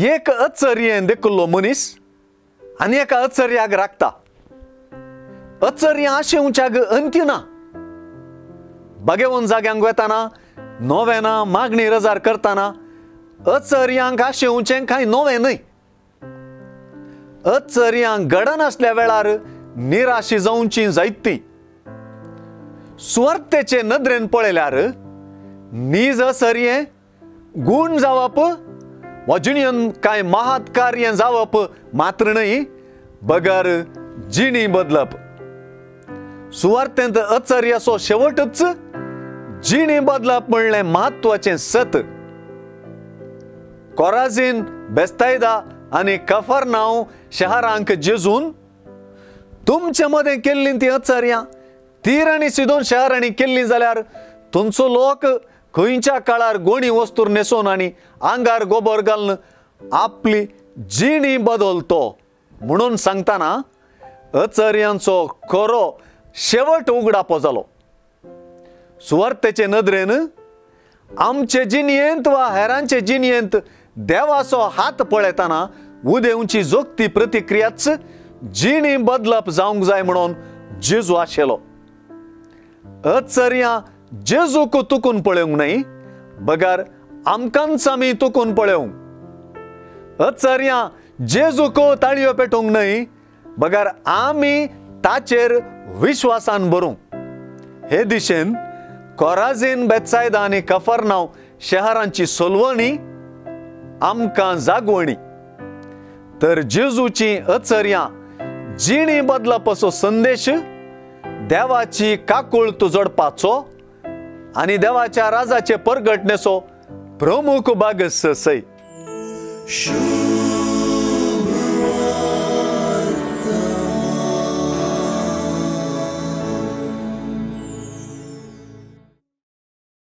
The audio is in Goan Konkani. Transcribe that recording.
एक अचर्येन देखिल्लो मनीस आनी एका अचर्याक राखता. अचर्या आशेवच्याक अंत्य ना. बागेवन जाग्यांक वेताना नोवेना मागणी रजार करतना अचर्यांक आशेवचें कांय नवें न्हय. अचर्यांक घडनासल्या वेळार निराशी जावची जायती. सुवार्थेचे नदरेन पळयल्यार नीज अचर्ये गूण जावप वा जिणेन कांय महात कार्य जावप मात्र न्हय, बगर जिणी बदलप. सुवार्थेंत अचर्याचो शेवटच जिणी बदलप म्हणलें म्हत्वाचें सत. कोराझीन, बेस्तायदा आनी कफरनाव शहरांक जेजून तुमचे मदें केल्लीं ती अचर्यां तीर आनी सिदोन शहरांनी केल्लीं जाल्यार तुमचो लोक खंयच्या काळार गोणी वस्तूर न्हेसोन आनी आंगार गोबर घालून आपली जिणी बदलतो म्हणून सांगतना अचर्यांचो खरो शेवट उगडापो जालो. सुवार्थेचे नदरेन आमचे जिणयेंत वा हेरांचे जिणयेंत देवाचो हात पळयतना उदेवची जोगती प्रतिक्रियाच जिणी बदलप जावंक जाय म्हणून जेजू आशिल्लो. अचर्यां जेजूक तुकून पळोवंक न्हय, बगर आमकांच आमी तुकून पळोवंक. अचर्यां जेजूक ताळयो पेटोवंक न्हय, बगर आमी ताचेर विश्वासान भरूंक. हे दिशेन कोराझीन, बेत्सायदा आनी कफरनाव शहरांची सोलवणी आमकां जागवणी. तर जेजूची अचर्यां जिणी बदलपाचो संदेश देवाची काकूळत जोडपाचो आनी देवाच्या राजाचे परगटणेचो प्रमुख भाग सय.